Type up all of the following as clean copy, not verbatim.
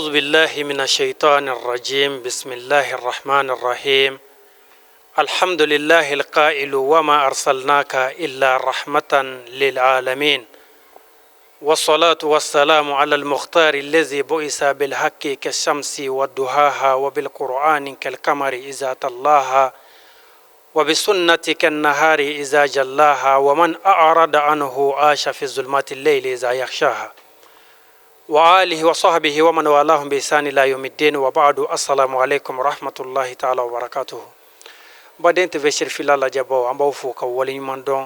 أعوذ بالله من الشيطان الرجيم. بسم الله الرحمن الرحيم. الحمد لله القائل: وما أرسلناك إلا رحمة للعالمين. والصلاة والسلام على المختار الذي بعث بالحق كالشمس والضحاها، وبالقرآن كالقمر إذا تلاها، وبالسنة كالنهار إذا جلاها، ومن أعرض عنه عاش في ظلمات الليل إذا يغشاها، وآله وصحبه ومن والاهم بإحسان إلى يوم الدين. وبعد، السلام عليكم ورحمة الله تعالى وبركاته. Baden TV Sherifila lajɛbaw, an b'aw fo ka waleɲuman dɔn,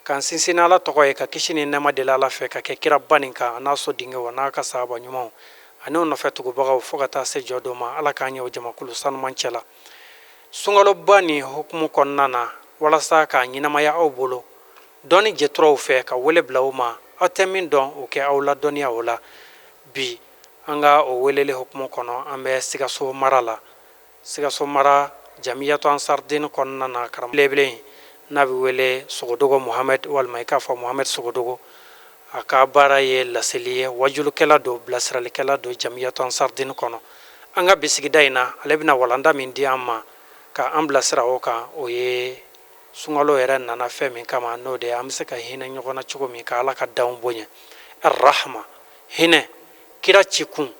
k'an sinsin Ala tɔgɔ ye, ka kisi ni nɛɛma deli Ala fɛ ka kɛ kiraba nin kan, a n'a so denkɛw, a n'a ka sahaba ɲumanw ani u nɔfɛ tugubagaw, fo ka taa se jɔ dɔ ma. Ala k'an ɲɛ o jamakulu sanuman cɛ la. Sunkaloba nin hukumu kɔnɔna na, walasa k'a ɲɛnamaya aw bolo dɔnni jɛturaw fɛ, ka wele bila aw ma, aw tɛ min dɔn, o kɛ aw ladɔnniya o la. Bi, an ka o weleli hukumu kɔnɔ, an bɛ Sikaso mara la, Sikaso mara Jamiyatu Ansardin kɔnɔna na. Karamɔgɔ belebele n'a bɛ wele Sogodogo Muhamɛd, walima i k'a fɔ Muhamɛd Sogodogo, a ka baara ye laseli ye, wajulukɛla don, bilasiralikɛla don Jamiyatu Ansardin kɔnɔ. An ka bi sigida in na, ale bɛna walanda min di an ma ka an bilasira o kan, o ye sunkalo yɛrɛ nana fɛn min kama, n'o de ye an bɛ se ka hinɛ ɲɔgɔn na cogo min, ka Ala ka danw bonya. Arahama, hinɛ, kira ci kun,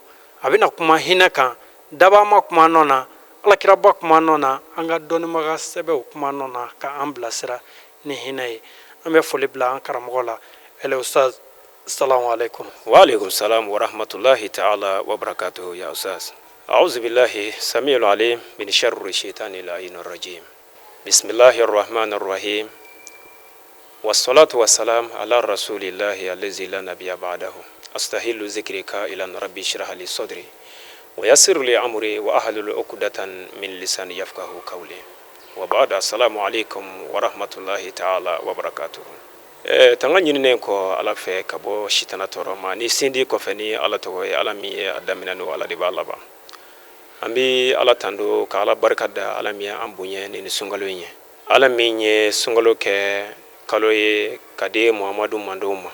a bɛna kuma hinɛ kan, dabama kuma nɔ na, Alakiraba kuma nɔ na, an ka dɔnnibaga sɛbɛw kuma nɔ na, ka an bilasira ni hinɛ ye. An bɛ foli bila an karamɔgɔ la. Ɛlɛ ustaz, salamu alaikum. Wa alaikum salam wa rahmatullahi ta'ala wa barakatuhu ya ustaz. A'udhu billahi samiul alim min sharri shaitani la'inir rajim. Bismillahir rahmanir rahim. Wassalatu wassalam ala rasulillahi allazi la nabiyya ba'dahu. Astahillu zikrika ila rabbi shrah li sadri wa yassir li amri wa ahlul uqdatan min lisani yafqahu qawli. Wa ba'da, assalamu alaikum wa rahmatullahi ta'ala wa barakatuhu. Tanga ɲininen kɔ Ala fɛ ka bɔ sitana tɔɔrɔ ma, ni sindi kɔfɛ ni Ala tɔgɔ ye, Ala min ye a daminɛ, n'o Ala de b'a laban. An bɛ Ala tando ka Ala barika da, Ala min ye an bonya ni sunkalo in ye, Ala min ye sunkalo kɛ kalo ye ka di Muhamadu mandenw ma,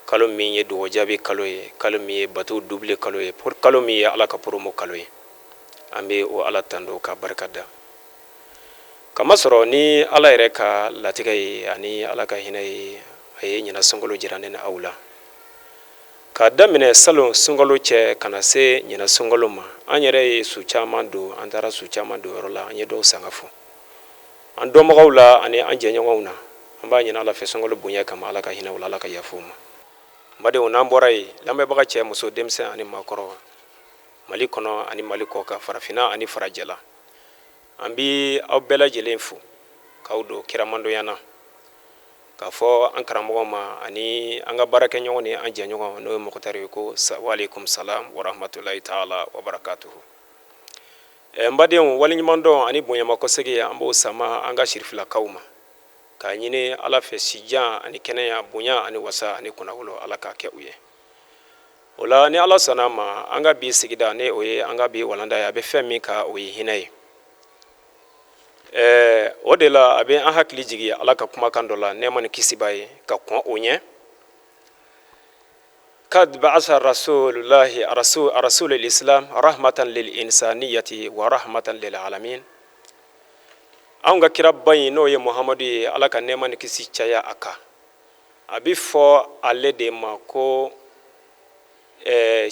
kalo min ye dugawu jaabi kalo ye, kalo min ye bato dubile kalo ye, kalo min ye Ala ka promo kalo ye. An bɛ o Ala tando ka barika da, kamasɔrɔ ni Ala yɛrɛ ka latigɛ ye ani Ala ka hinɛ ye, a ye ɲina sunkalo jira ne ni aw la. K'a daminɛ salon sunkalo cɛ ka na se ɲina sunkalo ma, an yɛrɛ ye su caman don, an taara su caman don yɔrɔ la, an ye dɔw sanga fɔ an dɔnbagaw la ani an jɛɲɔgɔnw na. An b'a ɲini Ala fɛ, sunkalo bonya kama, Ala ka hinɛ u la, Ala ka yafa u ma. N badenw, n'an bɔra yen, lamɛnbaga cɛ, muso, denmisɛn ani maakɔrɔ, Mali kɔnɔ ani Mali kɔ kan, farafinna ani farajɛla, an bi aw bɛɛ lajɛlen fo k'aw don kiramandonya na, k'a fɔ an karamɔgɔ ma ani an ka baarakɛɲɔgɔn ni an jɛɲɔgɔn, n'o ye Mɔkutari ye, ko waaleykum salam wa rahmatulahi taala wa barakatuhu. N badenw, waleɲumandɔn ani bonyamakɔsegin, an b'o sama an ka sirifilakaw ma, k'a ɲini Ala fɛ sijan ani kɛnɛya, bonya ani wasa ani kunnawolo, Ala k'a kɛ u ye. O la, ni Ala sɔnna a ma, an ka bi sigida, ni o ye an ka bi walanda ye, a bɛ fɛn min kan, o ye hinɛ ye. O de la, a bɛ an hakili jigin Ala ka kumakan dɔ la, nɛɛma ni kisi b'a ye, ka kɔn o ɲɛ: kad ba'asa rasulullahi rasul rasulul islam rahmatan lil insaniyati wa rahmatan lil alamin. Anw ka kiraba in, n'o ye Muhamadu ye, Ala ka nɛɛma ni kisi caya a kan, a bɛ fɔ ale de ma ko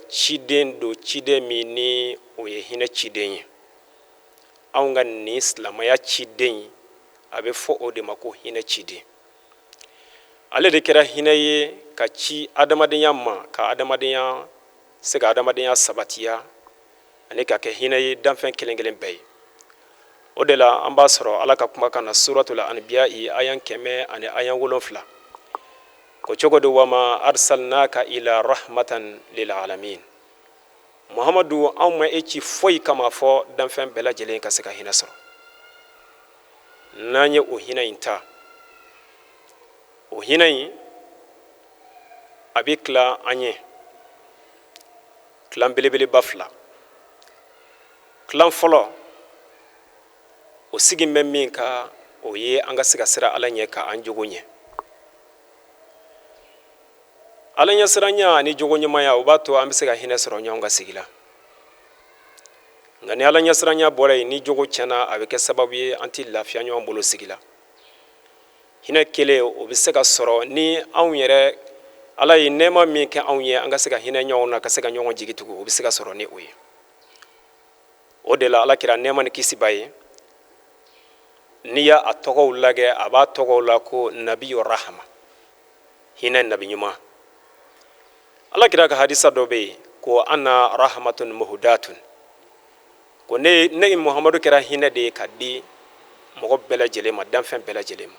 ciden don, ciden min ni o ye hinɛ ciden ye. Anw ka nin silamaya ciden in, a bɛ fɔ o de ma ko hinɛ ciden. Ale de kɛra hinɛ ye ka ci adamadenya ma, ka adamadenya se ka adamadenya sabatiya ani ka kɛ hinɛ ye danfɛn kelen kelen bɛɛ ye. O de la, an b'a sɔrɔ Ala ka kumakan na, suratul anbiya i ayan 107, ko cogo di? Wama arsalnaka ila rahmatan lil alamin. Muhamadu, anw ma e ci foyi kama fɔ danfɛn bɛɛ lajɛlen ka se ka hinɛ sɔrɔ. N'an ye o hinɛ in ta, o hinɛ in a bɛ tila an ye tilan belebeleba fila. Tilan fɔlɔ, o sigi bɛ min kan, o ye an ka se ka siran Ala ɲɛ, ka an jogo ɲɛ. Ala ɲɛsiranya ani jogo ɲumanya, o b'a to an bɛ se ka hinɛ sɔrɔ ɲɔgɔn ka sigi la. Nka ni Ala ɲɛsiranya bɔra yen, ni jogo tiɲɛna, a bɛ kɛ sababu ye an tɛ lafiya ɲɔgɔn bolo sigi la. Hinɛ kelen, o bɛ se ka sɔrɔ ni anw yɛrɛ, Ala ye nɛɛma min kɛ anw ye, an ka se ka hinɛ ɲɔgɔn na, ka se ka ɲɔgɔn jigi tugu, o bɛ se ka sɔrɔ ni o ye. O de la, Ala kira, nɛɛma ni kisi b'a ye, n'i y'a tɔgɔw lajɛ, a b'a tɔgɔw la ko Nabiyu Rahama, hinɛ nabi ɲuman. Ala kira ka hadisa dɔ bɛ yen ko ana rahamatun muhudatun, ko ne Muhamadu kɛra hinɛ de ye ka di mɔgɔ bɛɛ lajɛlen ma, danfɛn bɛɛ lajɛlen ma.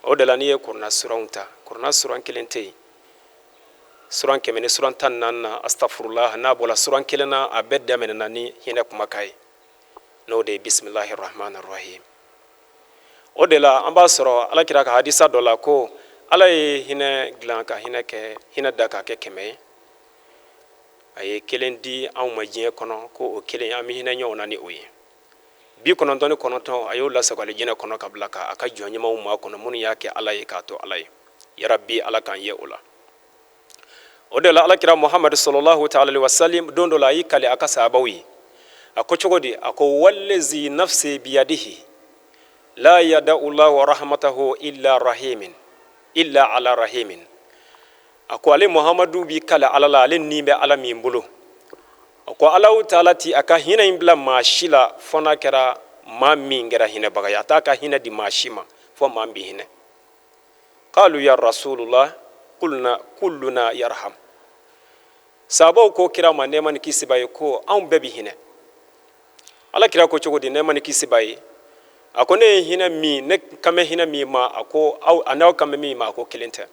O de la, n'i ye kurana suranw ta, kurana suran kelen tɛ yen, suran kɛmɛ ni suran 14 na, astafurula, n'a bɔra suran kelen na, a bɛɛ daminɛna ni hinɛ kumakan ye, n'o de ye bisimilahi rahman rahim. O de la, an b'a sɔrɔ Ala kira ka hadisa dɔ la ko Ala ye hinɛ dilan ka hinɛ kɛ, hinɛ da k'a kɛ 100 ye, a ye kelen di anw ma diɲɛ kɔnɔ, ko o kelen, an bɛ hinɛ ɲɔgɔn na ni o ye. 99, a y'o lasago alijinɛ kɔnɔ ka bila ka a ka jɔn ɲumanw maa kɔnɔ, minnu y'a kɛ Ala ye k'a to Ala ye. Yarabi, Ala k'an ye o la. O de la, Alakira Muhamadu sɔlɔlahu taala alaihi wasalim, don dɔ la, a y'i kali a ka sahabaw ye. A ko cogo di? A ko walezi nafsi biyadihi la yada'u llahu rahmatahu illa rahimin, illa ala rahimin. A ko ale Muhamadu b'i kali Ala la, ale ni bɛ Ala min bolo, a ko Alahu taala ti a ka hinɛ in bila maa si la fɔ n'a kɛra maa min kɛra hinɛbaga ye. A t'a ka hinɛ di maa si ma fɔ maa min bɛ hinɛ. Qalu ya rasulullah kulna kulluna yarham. Sahabaw ko kira ma, nɛɛma ni kisi b'a ye, ko anw bɛɛ bi hinɛ. Ala kira ko cogo di, nɛɛma ni kisi b'a ye? A ko ne ye hinɛ min, ne kan bɛ hinɛ min ma, a ko aw a n'aw kan bɛ min ma, a ko kelen tɛ.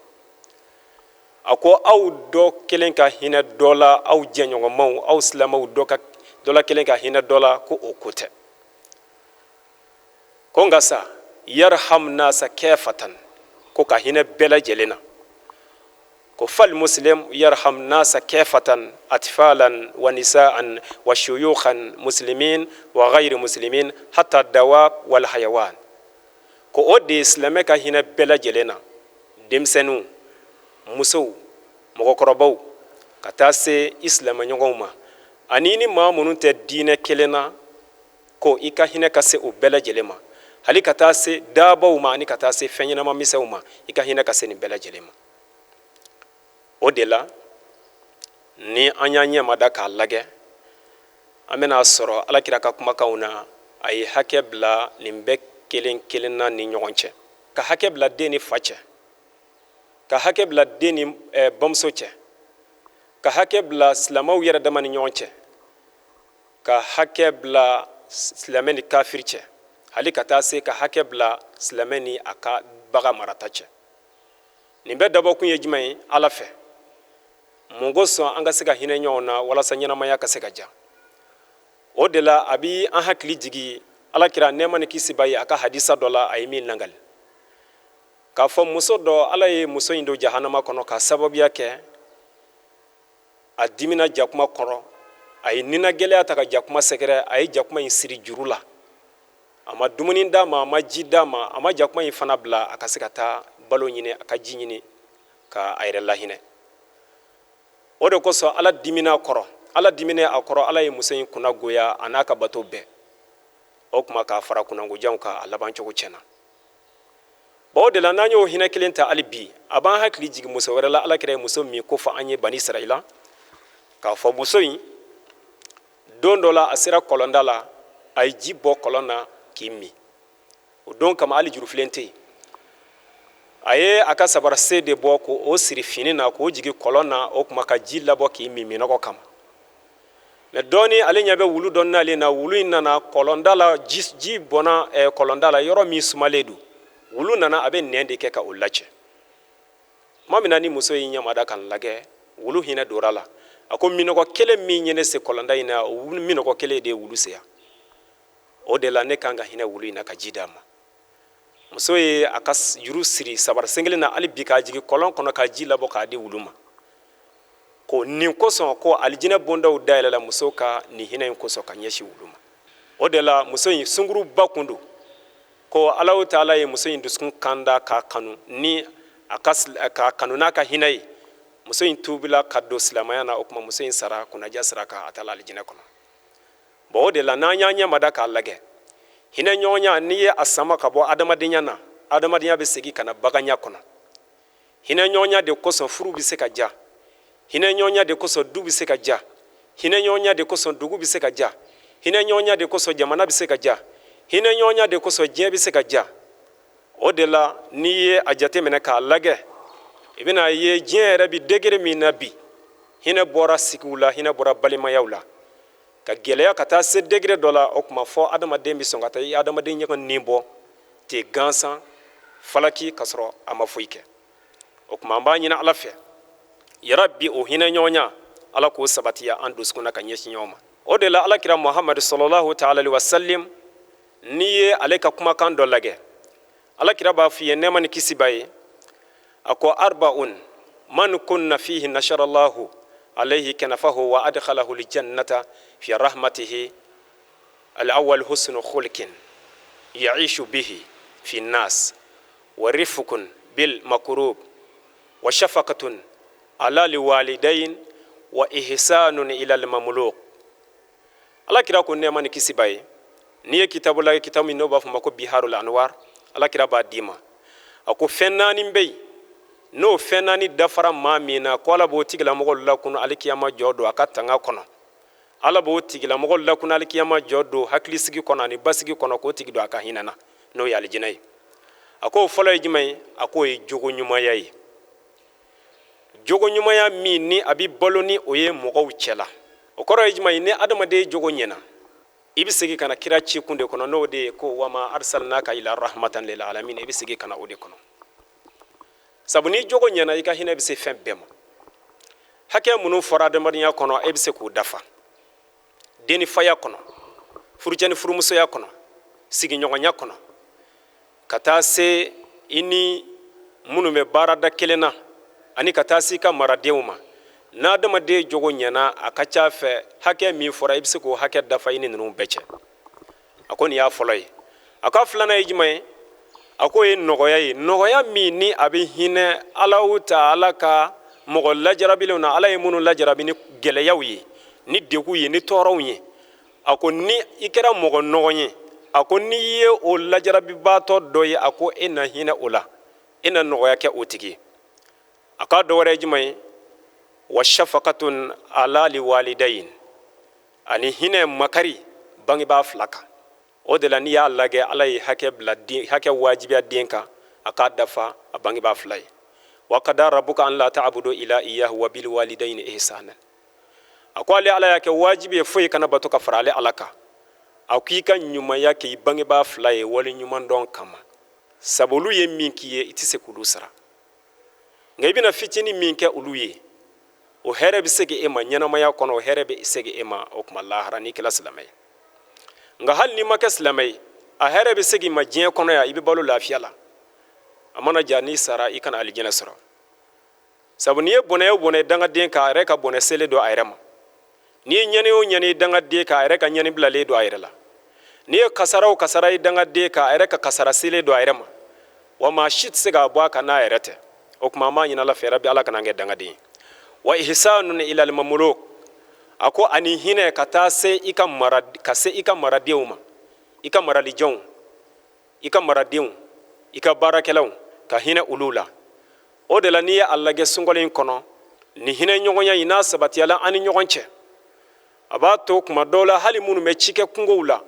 A ko aw dɔ kelen ka hinɛ dɔ la, aw jɛɲɔgɔnmaw, aw silamɛw, dɔ ka dɔ la kelen ka hinɛ dɔ la, ko o ko tɛ. Ko nka sa yarham nasa kafatan, ko ka hinɛ bɛɛ lajɛlen na. Ko fal muslim yarham nasa kafatan, atfalan wa nisaan wa shuyukhan, muslimin wa ghayri muslimin, hatta dawab wal hayawan. Ko o de ye silamɛ ka hinɛ bɛɛ lajɛlen na, denmisɛnninw, musow, mɔgɔkɔrɔbaw, ka taa se i silamɛɲɔgɔnw ma, ani ni maa minnu tɛ diinɛ kelen na, ko i ka hinɛ ka se o bɛɛ lajɛlen ma, hali ka taa se daabaw ma, ani ka taa se fɛn ɲɛnama misɛnw ma, i ka hinɛ ka se nin bɛɛ lajɛlen ma. O de la, ni an y'an ɲɛmada k'a lajɛ, an bɛna sɔrɔ Alakira ka kumakanw na, a ye hakɛ bila nin bɛɛ kelen kelenna ni ɲɔgɔn cɛ, ka hakɛ bila den ni fa cɛ, ka hakɛ bila den ni bamuso cɛ, ka hakɛ bila silamɛw yɛrɛ dama ni ɲɔgɔn cɛ, ka hakɛ bila silamɛ ni kafiri cɛ, hali ka taa se ka hakɛ bila silamɛ ni a ka bagan marata cɛ. Nin bɛɛ dabɔkun ye jumɛn ye Ala fɛ? Mun kosɔn an ka se ka hinɛ ɲɔgɔn na, walasa ɲɛnamaya ka se ka diya? O de la, a bɛ an hakili jigi Ala kira, nɛɛma ni kisi b'a ye, a ka hadisa dɔ la, a ye min langali k'a fɔ muso dɔ, Ala ye muso in don jahanama kɔnɔ k'a sababuya kɛ a dimina jakuma kɔrɔ, a ye ninagɛlɛya ta ka jakuma sɛgɛrɛ, a ye jakuma in siri juru la, a ma dumuni d'a ma, a ma ji d'a ma, a ma jakuma in fana bila a ka se ka taa balo ɲini, a ka ji ɲini ka a yɛrɛ lahinɛ. O de kosɔn Ala dimina a kɔrɔ. Ala diminen a kɔrɔ, Ala ye muso in kunna goya, a n'a ka bato bɛɛ. O tuma k'a fara kunnangojanw kan, a labancogo tiɲɛna. Bon, o de la, n'an y'o hinɛ kelen ta hali bi, a b'an hakili jigin muso wɛrɛ la, Ala kira ye muso min ko fɔ an ye Bani Israila, k'a fɔ muso in, don dɔ la, a sera kɔlɔnda la, a ye ji bɔ kɔlɔn na k'i min. O don kama, hali jurufilen tɛ yen. A ye a ka sabarase de bɔ k'o siri fini na, k'o jigin kɔlɔn na, o tuma ka ji labɔ k'i min minnɔgɔ kama. Mais dɔɔni, ale ɲɛ bɛ wulu dɔ nalen na. Wulu in nana kɔlɔnda la, ji bɔnna kɔlɔnda la, yɔrɔ min sumalen don. Wulu nana, a bɛ nɛn de kɛ ka o lacɛ. Tuma min na ni muso y'i ɲɛmada ka lajɛ, wulu hinɛ dora la. A ko minnɔgɔ kelen min ye ne se kɔlɔnda in na, o minnɔgɔ kelen de ye wulu se yan. O de la, ne kan ka hinɛ wulu in na ka ji d'a ma. Muso ye a ka juru siri sabara sen kelen na hali bi, k'a jigin kɔlɔn kɔnɔ ka ji labɔ k'a di wulu ma. Ko nin kosɔn, ko alijinɛ bondaw dayɛlɛla muso ka nin hinɛ in kosɔn ka ɲɛsin wulu ma. O de la, muso in sunguruba kun don, ko Alahu taala ye muso in dusukun kanda k'a kanu ni A ka k'a kanu n'a ka hinɛ ye. Muso in tuubila ka don silamɛya na. O tuma muso in sara kunnaja sira kan, a taala alijinɛ kɔnɔ. Bon, o de la n'an y'an ɲɛ mada k'a lajɛ, hinɛ ɲɔgɔnya, n'i ye a sama ka bɔ adamadenya na, adamadenya bɛ segin ka na baganya kɔnɔ. Hinɛ ɲɔgɔnya de kosɔn furu bɛ se ka ja, hinɛ ɲɔgɔnya de kosɔn du bɛ se ka ja, hinɛ ɲɔgɔnya de kosɔn dugu bɛ se ka ja, hinɛ ɲɔgɔnya de kosɔn jamana bɛ se ka ja, hinɛ ɲɔgɔnya de kosɔn diɲɛ bɛ se ka ja. O de la n'i ye a jateminɛ k'a lajɛ, i bɛna ye diɲɛ yɛrɛ bi degré min na bi, hinɛ bɔra sigiw la, hinɛ bɔra balimayaw la ka gɛlɛya ka taa se degré dɔ la. O tuma fɔ adamaden bɛ sɔn ka taa i adamaden ɲɔgɔn nin bɔ ten gansan falaki, ka sɔrɔ a ma foyi kɛ. O tuma an b'a ɲini Ala fɛ, yarabi, o hinɛ ɲɔgɔnya, Ala k'o sabatiya an dusukun na ka ɲɛsin ɲɔgɔn ma. O de la Alakira Muhamadu sɔlɔlahu taala alaihi wasalim, n'i ye ale ka kumakan dɔ lajɛ, Alakira b'a f'i ye, nɛɛma ni kisi b'a ye, a ko: arbaun man kunna fihi nasharallahu alayhi kanafahu wa adkhalahu aljannata fi rahmatihi. Al-awwal husnu khulqin ya'ishu bihi fi nas wa rifqun bil makrub wa shafaqatun ala liwalidain wa ihsanun ila al-mamluk. Ala kira ko, nɛɛma ni kisi b'a ye, n'i ye kitabu lajɛ, kitabu min n'o b'a fɔ ma ko Biharul Anwar, Ala kira b'a d'i ma. A ko fɛn naani bɛ yen, n'o fɛn naani dafara maa min na, ko Ala b'o tigilamɔgɔ lakunu alikiyama jɔ don a ka tanga kɔnɔ, Ala b'o tigilamɔgɔ lakunu alikiyama jɔ don hakilisigi kɔnɔ ani basigi kɔnɔ, k'o tigi don a ka hinɛ na, n'o ye alijinɛ ye. A k'o fɔlɔ ye jumɛn ye? A k'o ye jogo ɲumanya ye, jogo ɲumanya min ni a bɛ balo ni o ye mɔgɔw cɛla. O kɔrɔ ye jumɛn ye? Ni adamaden jogo ɲɛna, i bɛ segin ka na kira cikun de kɔnɔ, n'o de ye ko wama arsalnaka ila rahmatan lil alamin. I bɛ segin ka na o de kɔnɔ, sabu ni jogo ɲɛna, i ka hinɛ bɛ se fɛn bɛɛ ma. Hakɛ minnu fɔra adamadenya kɔnɔ, e bɛ se k'o dafa denifaya kɔnɔ, furucɛ ni furumusoya kɔnɔ, sigiɲɔgɔnya kɔnɔ, ka taa se i ni minnu bɛ baarada kelen na, ani ka taa se i ka maradenw ma. N'adamaden jogo ɲɛna, a ka ca fɛ hakɛ min fɔra, i bɛ se k'o hakɛ dafa i ni ninnu bɛɛ cɛ. A ko nin y'a fɔlɔ ye. A ka filanan ye jumɛn ye? A k'o ye nɔgɔya ye, nɔgɔya min ni a bɛ hinɛ Alahu taala ka mɔgɔ lajarabilenw na, Ala ye minnu lajarabi ni gɛlɛyaw ye, ni degun ye, ni tɔɔrɔw ye. A ko ni i kɛra mɔgɔ nɔgɔn ye, a ko n'i ye o lajarabibaatɔ dɔ ye, a ko e na hinɛ o la, e na nɔgɔya kɛ o tigi ye. A k'a dɔ wɛrɛ ye jumɛn ye? Wa shafaqatun ala liwalidayin, ani hinɛ makari bangebaa fila kan. O de la n'i y'a lajɛ, Ala ye hakɛ bila den, hakɛ wajibiya den kan, a k'a dafa a bangebaa fila ye. Wa kada rabuka an la ta'budu ila iyahu wa bil walidayni ihsana. A ko ale Ala y'a kɛ wajibi ye, foyi kana bato ka fara ale Ala kan, a ko i ka ɲumanya kɛ i bangebaa fila ye wale ɲuman dɔn kama, sabu olu ye min k'i ye, i tɛ se k'olu sara, nka i bɛna fitinin min kɛ olu ye, o hɛrɛ bɛ segin e ma ɲɛnamaya kɔnɔ, o hɛrɛ bɛ segin e ma o tuma lahara n'i kɛra silamɛ ye. Nka hali n'i ma kɛ silamɛ ye, a hɛrɛ bɛ segin i ma diɲɛ kɔnɔ yan, i bɛ balo lafiya la. A mana ja, n'i sara, i kana alijinɛ sɔrɔ, sabu n'i ye bɔnɛ o bɔnɛ dangaden kan, a yɛrɛ ka bɔnɛ selen don a yɛrɛ ma. N'i ye ɲani o ɲani dangaden kan, a yɛrɛ ka ɲani bilalen don a yɛrɛ la. N'i ye kasara o kasara ye dangaden kan, a yɛrɛ ka kasara selen don a yɛrɛ ma. Wa maa si tɛ se k'a bɔ a kan n'a yɛrɛ tɛ. O tuma an b'a ɲini Ala fɛ, rabi, Ala kana an kɛ dangaden ye. Wa ihsanun ilal mamluk, a ko ani hinɛ ka taa se i ka mara, ka se i ka maradenw ma, i ka maralijɔnw, i ka maradenw, i ka baarakɛlaw, ka hinɛ olu la. O de la n'i ye a lajɛ sunkalo in kɔnɔ, ni hinɛ ɲɔgɔnya in n'a sabatiyala an ni ɲɔgɔn cɛ, a b'a to kuma dɔw la, hali minnu bɛ cikɛ kungow la,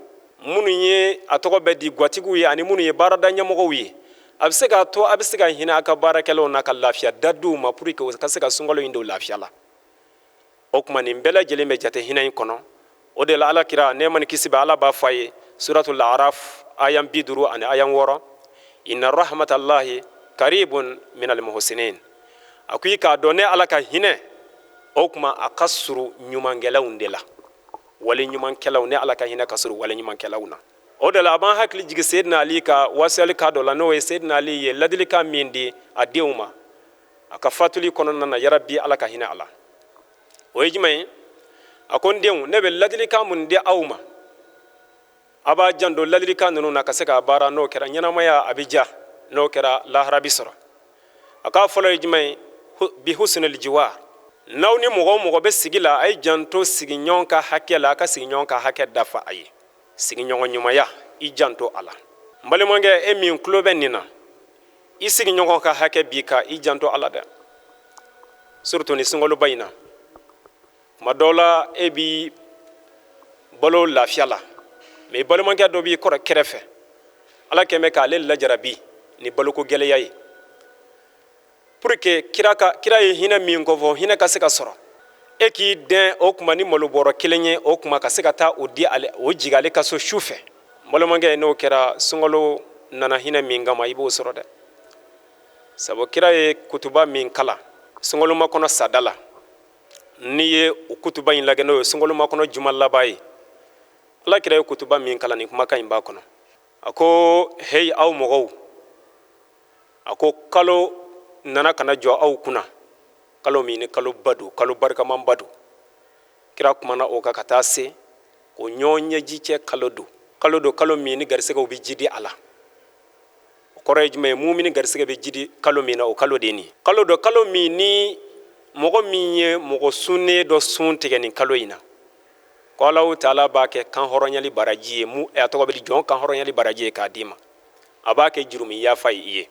minnu ye a tɔgɔ bɛ di gwatigiw ye, ani minnu ye baarada ɲɛmɔgɔw ye, a bɛ se k'a to a bɛ se ka hinɛ a ka baarakɛlaw na, ka lafiya da d'u ma pour que u ka se ka sunkalo in don lafiya la. O tuma nin bɛɛ lajɛlen bɛ jate hinɛ in kɔnɔ. O de la Ala kira, nɛɛma ni kisi bɛ, Ala b'a fɔ a ye suratul Araf ayan 56, inna rahmatallahi karibun minal muhsinin. A ko i k'a dɔn, ne Ala ka hinɛ, o tuma a ka surun ɲumankɛlaw de la, wale ɲumankɛlaw. Ne Ala ka hinɛ ka surun wale ɲumankɛlaw na. O de la a b'an hakili jigin Seydina Ali ka wasiyalikan dɔ la, n'o ye Seydina Ali ye ladilikan min di a denw ma a ka fatuli kɔnɔna na, yarabi, Ala ka hinɛ a la. O ye jumɛn ye? A ko n denw, ne bɛ ladilikan mun di aw ma, a b'a janto ladilikan ninnu na ka se k'a baara. N'o kɛra, ɲɛnamaya a bɛ ja, n'o kɛra, lahara bi sɔrɔ. A k'a fɔlɔ ye jumɛn ye? Bi husnil jiwar. N'aw ni mɔgɔ o mɔgɔ bɛ sigi la, a ye janto sigiɲɔgɔn ka hakɛ la, a ka sigiɲɔgɔn ka hakɛ dafa a ye. Sigiɲɔgɔn ɲumanya, i janto a la. N balimakɛ, e min tulo bɛ nin na, i sigiɲɔgɔn ka hakɛ b'i kan, i janto a la dɛ, surtout ni sunkaloba in na. Tuma dɔw la e b'i balo lafiya la, mais i balimakɛ dɔ b'i kɔrɔ kɛrɛfɛ, Ala kɛn bɛ k'ale lajarabi ni baloko gɛlɛya ye, pour que kira ka kira ye hinɛ min kofɔ, hinɛ ka se ka sɔrɔ. E k'i dɛn o kuma ni malobɔrɔ kelen ye, o kuma ka se ka taa o di ale, o jigin ale ka so su fɛ. N balimakɛ, n'o kɛra, sunkalo nana hinɛ min kama, i b'o sɔrɔ dɛ. Sabu kira ye kutuba min kalan sunkalomakɔnɔ sada la, n'i ye o kutuba in lajɛ, n'o ye sunkalomakɔnɔ juma laban ye, Ala kira ye kutuba min kalan, nin kumakan in b'a kɔnɔ. A ko: heyi aw mɔgɔw, a ko kalo nana ka na jɔ aw kunna, kalo min ni kaloba don, kalo barikamanba don. Kira kumana o kan ka taa se ko ɲɔgɔn ɲɛji cɛ kalo don, kalo don, kalo min ni garisɛgɛw bɛ jidi a la. O kɔrɔ ye jumɛn ye? Mumini garisɛgɛ bɛ jidi kalo min na, o kalo de ye nin ye. Kalo don, kalo min ni mɔgɔ min ye mɔgɔ sunnen dɔ sun tigɛ nin kalo in na, ko Alahu taala b'a kɛ kanhɔrɔnyali baraji ye. Mu a tɔgɔ bɛ di? Jɔn kanhɔrɔnyali baraji ye k'a d'i ma, a b'a kɛ jurumi yafa ye i ye.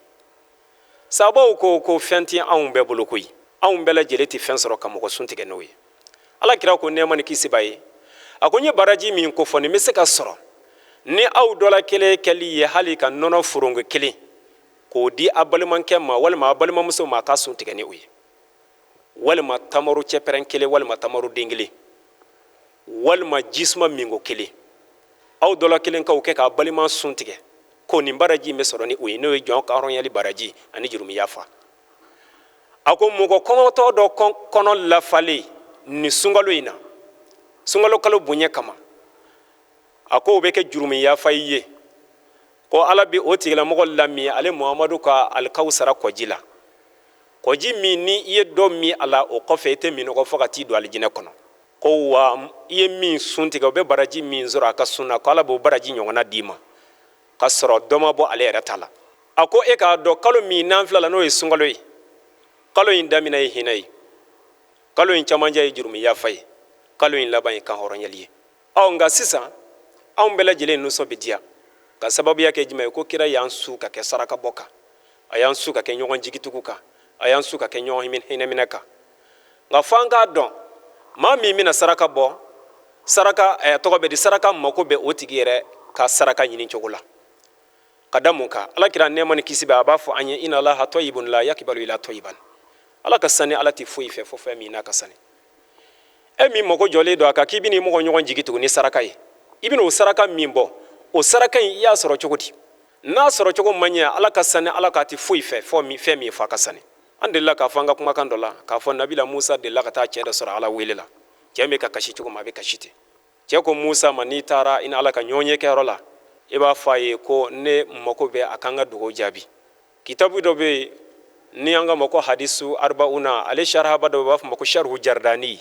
Sabaw ko ko fɛn tɛ anw bɛɛ bolo koyi, anw bɛɛ lajɛlen tɛ fɛn sɔrɔ ka mɔgɔ sun tigɛ n'o ye. Ala kira ko, nɛɛma ni kisi b'a ye, a ko n ye baraji min kofɔ, nin bɛ se ka sɔrɔ ni aw dɔ la kelen kɛli ye hali ka nɔnɔ forongo kelen k'o di a balimakɛ ma walima a balimamuso ma, a ka sun tigɛ ni o ye, walima tamaro cɛpɛrɛn kelen, walima tamaro den kelen, walima jisuma minko kelen. Aw dɔ la kelen k'o kɛ k'a balima sun tigɛ, ko nin baraji in bɛ sɔrɔ ni o ye, n'o ye jɔn kanhɔrɔnyali baraji ani jurumi yafa. A ko mɔgɔ kɔngɔtɔ dɔ kɔnɔ lafalen nin sunkalo in na, sunkalo kalo bonya kama, a ko o bɛ kɛ jurumi yafa i ye, ko Ala bɛ o tigilamɔgɔ lamin ale Muhamadu ka alikawusara kɔji la, kɔji min ni i ye dɔ min a la, o kɔfɛ i tɛ minnɔgɔ fo ka t'i don alijinɛ kɔnɔ. Ko wa i ye min sun tigɛ, o bɛ baraji min sɔrɔ a ka sun na, ko Ala b'o baraji ɲɔgɔnna d'i ma, ka sɔrɔ dɔ ma bɔ ale yɛrɛ ta la. A ko e k'a dɔn kalo min n'an filɛ la, n'o ye sunkalo ye, kalo in daminɛ ye hinɛ ye, kalo in camancɛ ye jurumi yafa ye, kalo in laban ye kanhɔrɔnyali ye. Ɔ nka sisan anw bɛɛ lajɛlen nisɔn bɛ diya ka sababuya kɛ jumɛn ye? Ko kira y'an su ka kɛ sarakabɔ kan, a y'an su ka kɛ ɲɔgɔn jigitugu kan, a y'an su ka kɛ ɲɔgɔn hinɛminɛ kan. Nka fo an k'a dɔn, maa min bɛna saraka bɔ, saraka tɔgɔ bɛ di, saraka mako bɛ o tigi yɛrɛ ka saraka ɲini cogo la. Ka da mun kan? Ala kira, nɛɛma ni kisi bɛ, a b'a fɔ an ye: inna Allaha tayyibun la yakibalu ila tayyiban. Ala ka sani, Ala tɛ foyi fɛ fo fɛn min n'a ka sani. E min mako jɔlen don a kan k'i bɛn'i mɔgɔ ɲɔgɔn jigi tugu ni saraka ye, i bɛna o saraka min bɔ, o saraka in i y'a sɔrɔ cogo di? N'a sɔrɔ cogo man ɲɛ, Ala ka sani, Ala k'a tɛ foyi fɛ fɔ fɛn min f'a ka sani. An delila k'a fɔ an ka kumakan dɔ la k'a fɔ Nabila Musa delila ka taa cɛ dɔ sɔrɔ Ala wele la. Cɛ bɛ ka kasi cogo min, a bɛ kasi ten. Cɛ ko Musa ma: n'i taara i ni Ala ka ɲɔgɔn ye kɛyɔrɔ la, i b'a fɔ a ye ko ne mako bɛ a kan ka dugawu jaabi. Kitabu dɔ bɛ yen ni an k'a ma ko hadisu arbauna, ale sharahaba dɔ b'a fɔ ma ko sharhu jardani.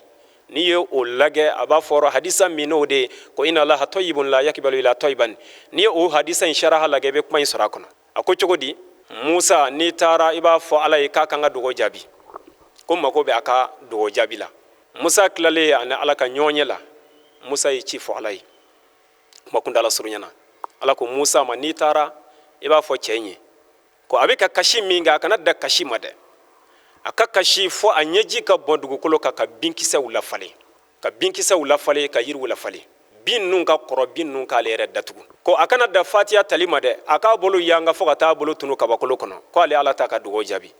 N'i ye o lajɛ, a b'a fɔra hadisa min n'o de ye ko inna Allaha tayyibun la yakibalu ila tayyiban, n'i ye o hadisa in sharaha lajɛ, i bɛ kuma in sɔrɔ a kɔnɔ. A ko cogo di? Musa, n'i taara i b'a fɔ Ala ye k'a kan ka dugawu jaabi, ko mako bɛ a ka dugawu jaabi la. Musa tilalen ani Ala ka ɲɔgɔn ye la, Musa ye ci fɔ Ala ye kuma kundala surunya na. Ala ko Musa ma: n'i taara i b'a fɔ cɛ in ye ko a bɛ ka kasi min kɛ, a kana da kasi ma dɛ, a ka kasi fo a ɲɛji ka bɔn dugukolo kan, ka binkisɛw lafalen, ka binkisɛw lafalen, ka yiriw lafalen, bin ninnu ka kɔrɔ, bin ninnu k'ale yɛrɛ datugu. Ko a kana da fatiya tali ma dɛ, a k'a bolo yanga fo ka taa bolo tunu kabakolo kɔnɔ, ko ale Ala t'a ka dugawu jaabi.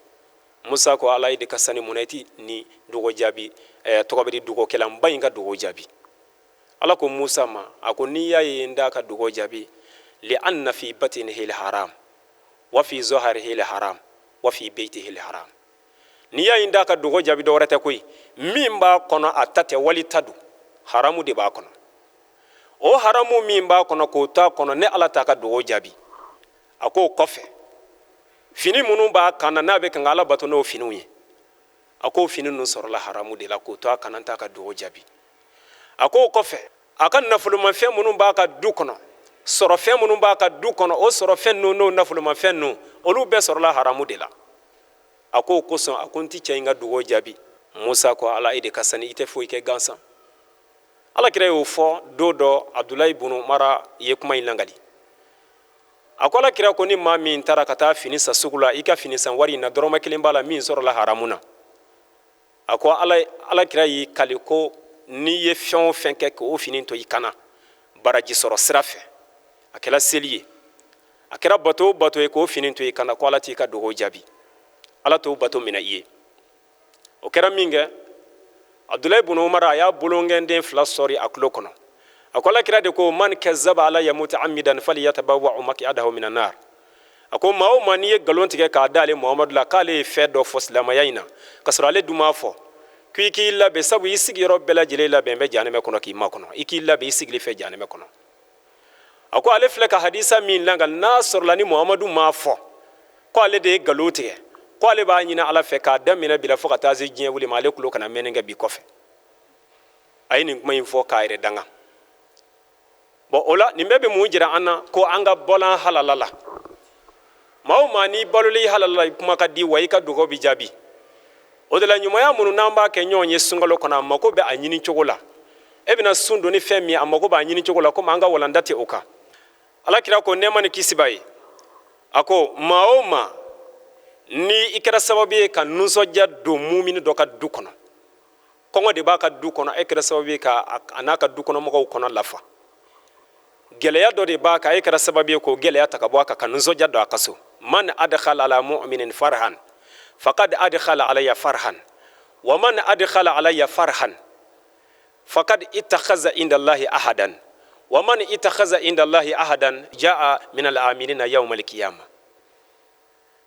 Musa ko: Ala, i de ka sani, mun na i ti ni dugawu jaabi? Tɔgɔ bɛ di, dugawukɛlanba in ka dugawu jaabi. Ala ko Musa ma, a ko n'i y'a ye n t'a ka dugawu jaabi, li anna fi batinihi haram wa fi zahirihi haram wa fi beytihi haram. N'i y'a ye n t'a ka dugawu jaabi, dɔwɛrɛ tɛ koyi, min b'a kɔnɔ a ta tɛ, wali ta don, haramu de b'a kɔnɔ. O haramu min b'a kɔnɔ, k'o t'a kɔnɔ, ne Ala t'a ka dugawu jaabi. A k'o kɔfɛ, fini minnu b'a kan na, n'a bɛ kan ka Ala bato n'o finiw ye, a k'o fini ninnu sɔrɔla haramu de la, k'o to a kan na, n t'a ka dugawu jaabi. A k'o kɔfɛ, a ka nafolomafɛn minnu b'a ka du kɔnɔ, sɔrɔfɛn minnu b'a ka du kɔnɔ, o sɔrɔfɛn ninnu n'o nafolomafɛn ninnu, olu bɛɛ sɔrɔla haramu de la. A ko o kosɔn, a ko n ti cɛ in ka dugawu jaabi. Musa ko, Ala, e de ka sani, i tɛ foyi kɛ gansan. Ala kira y'o fɔ don dɔ, Abdulayi bunu Umara ye kuma in langali. A ko ala kira ko, ni maa min taara ka taa fini san sugu la, i ka fini san wari in na, dɔrɔmɛ kelen b'a la min sɔrɔla haramu na. A ko ala kira y'i kali ko n'i ye fɛn o fɛn kɛ k'o fini to i kan na baraji sɔrɔ sira fɛ, a kɛra seli ye, a kɛra bato o bato ye, k'o fini to i kan na, ko Ala t'i ka dugawu jaabi, Ala t'o bato minɛ i ye. O kɛra min kɛ, Abdulayi bunu Umar, a y'a bolonkɛnden fila sɔri a tulo kɔnɔ. A ko ala kira de ko, man kazaba alayya mutaamidan falyatabawwa makiadahu minan nar. A ko maa o maa, n'i ye nkalon tigɛ k'a da ale Muhamadu la k'ale ye fɛn dɔ fɔ silamɛya in na ka sɔrɔ ale dun m'a fɔ, k'i k'i labɛn, sabu i sigiyɔrɔ bɛɛ lajɛlen labɛn bɛ jahanɛmɛ kɔnɔ k'i makɔnɔ, i k'i labɛn i sigili fɛ jahanɛmɛ kɔnɔ. A ko ale filɛ ka hadisa min langali, n'a sɔrɔla ni Muhamadu m'a fɔ ko ale de ye nkalon tigɛ, ko ale b'a ɲini Ala fɛ k'a daminɛ bi la fo ka taa se diɲɛ wuli ma, ale tulo kana mɛnni kɛ bi kɔfɛ. A ye nin kuma in fɔ k'a yɛrɛ danga. Bɔn, o la nin bɛɛ bɛ mun jira an na? Ko an ka bɔlan halala la. Maa o maa, n'i balola i halala la, i kuma ka di wa i ka dugawu bɛ jaabi. O de la, ɲumanya minnu n'an b'a kɛ ɲɔgɔn ye sunkalo kɔnɔ, a mako bɛ a ɲini cogo la. E bɛna sun don ni fɛn min, a mako b'a ɲini cogo la. Komi an ka walanda tɛ o kan, ala kira ko, nɛɛma ni kisi b'a ye, a ko maa o maa, ni i kɛra sababu ye ka nisɔndiya don mumini dɔ ka du kɔnɔ, kɔngɔ de b'a ka du kɔnɔ, e kɛra sababu ye ka a n'a ka du kɔnɔmɔgɔw kɔnɔ lafa. Gɛlɛya dɔ de b'a kan, e kɛra sababu ye k'o gɛlɛya ta ka bɔ a kan ka nisɔndiya don a ka so. Man adkhala ala mu'minin farhan faqad adkhala alayya farhan, wa man adkhala alayya farhan faqad ittakhaza inda Allahi ahadan, wa man ittakhaza inda Allahi ahadan jaa min al-aminina yawm al-qiyamah.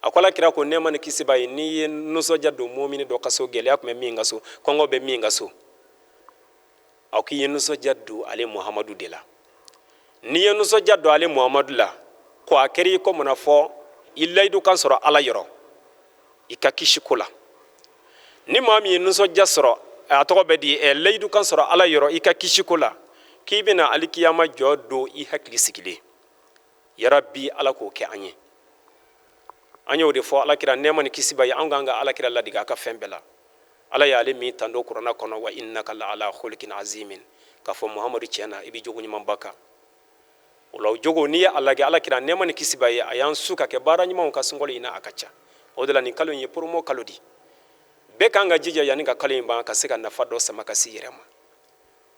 A ko ala kira ko, nɛɛma ni kisi b'a ye, n'i ye nisɔndiya don mumini dɔ ka so, gɛlɛya tun bɛ min ka so, kɔngɔ bɛ min ka so, aw k'i ye nisɔndiya don ale Muhamadu de la. N'i ye nisɔndiya don ale Muhamadu la, ko a kɛra i ko mun na fɔ i layidu kan sɔrɔ Ala yɔrɔ i ka kisi ko la. Ni maa min ye nisɔndiya sɔrɔ, a tɔgɔ bɛ di, layidu kan sɔrɔ Ala yɔrɔ i ka kisi ko la, k'i bɛna alikiyama jɔ don i hakili sigilen. Yarabi, Ala k'o kɛ an ye. An y'o de fɔ, alakira, nɛɛma ni kisi b'a ye, an k'an ka alakira ladege a ka fɛn bɛɛ la. Ala y'ale min tando kuranna kɔnɔ, wa innaka la ala khuluqin azimin, k'a fɔ Muhamadu, tiɲɛ na i bɛ jogo ɲumanba kan. O la, o jogo, n'i ye a lajɛ, alakira, nɛɛma ni kisi b'a ye, a y'an su ka kɛ baara ɲumanw ka sunkalo in na, a ka ca. O de la, nin kalo in ye promo kalo di. Bɛɛ kan ka jija yanni ka kalo in ban ka se ka nafa dɔ sama ka s'i yɛrɛ ma.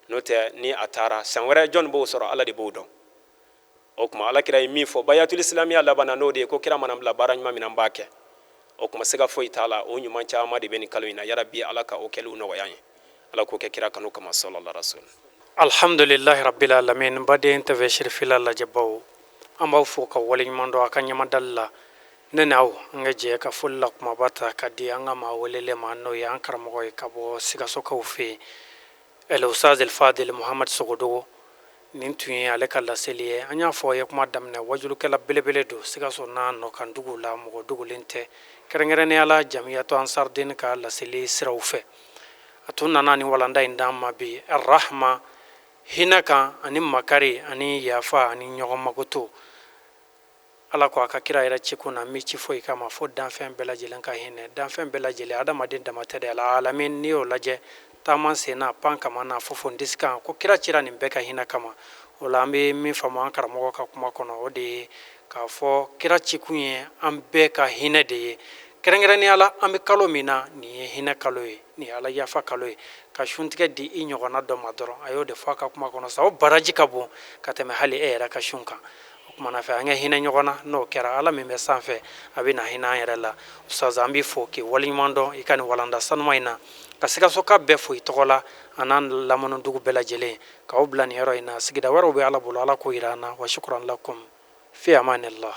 N'o tɛ, ni a taara san wɛrɛ, jɔnni b'o sɔrɔ? Ala de b'o dɔn. O tuma, alakira ye min fɔ bayatul silamiya laban na, n'o de ye ko kira mana bila baara ɲuman min na, n b'a kɛ. O tuma, siga foyi t'a la, o ɲuman caman de bɛ nin kalo in na. Yarabi, Ala ka o kɛliw nɔgɔya an ye. Ala k'o kɛ kira kanu kama, sallallahu rasul. Alhamdulilahi rabbil alamin. Baden TV sirifila lajɛbaw, an b'aw fo ka waleɲuman dɔn a ka ɲɛmadali la. Ne ni aw, an ka jɛ ka foli la kumaba ta ka di an ka maa welelen ma, n'o ye an karamɔgɔ ye ka bɔ Sikasokaw fɛ yen, El Ustaz El Fadil Muhamad Sogodogo. Nin tun ye ale ka laseli ye. An y'a fɔ ye kuma daminɛ, wajulukɛla belebele don Sikaso n'a nɔkan duguw la, mɔgɔ dogolen tɛ, kɛrɛnkɛrɛnnenya la Jamiyatu Ansariden ka laseli siraw fɛ. A tun nana ni walanda in d'an ma bi, rahma, hinɛ kan, ani makari ani yafa ani ɲɔgɔn makoto. Ala ko a ka kira yɛrɛ ci kun na m'i ci foyi kama fo danfɛn bɛɛ lajɛlen ka hinɛ danfɛn bɛɛ lajɛlen, adamaden dama tɛ dɛ, alamin. N'i y'o lajɛ, taama sen na, pan kama na, fofo disi kan, ko kira cira nin bɛɛ ka hinɛ kama. O la, an bɛ min faamu an karamɔgɔ ka kuma kɔnɔ, o de ye k'a fɔ kira cikun ye an bɛɛ ka hinɛ de ye. Kɛrɛnkɛrɛnnenya la, an bɛ kalo min na, nin ye hinɛ kalo ye, nin ye Ala yafa kalo ye. Ka suntigɛ di i ɲɔgɔnna dɔ ma dɔrɔn, a y'o de fɔ a ka kuma kɔnɔ sa, o baraji ka bon ka tɛmɛ hali e yɛrɛ ka sun kan. O kumana fɛ, an ka hinɛ ɲɔgɔn na. N'o kɛra, Ala min bɛ sanfɛ, a bɛ na hinɛ an yɛrɛ la. Ustaz, an b'i fo k'i waleɲuman dɔn i ka nin walanda sanuma in na, ka Sikasoka bɛɛ fo i tɔgɔ la, a n'an lamini dugu bɛɛ lajɛlen, k'aw bila nin yɔrɔ in na. Sigida wɛrɛw bɛ Ala bolo, Ala k'o yira an na. Wa shukran lakum, fi amanillah.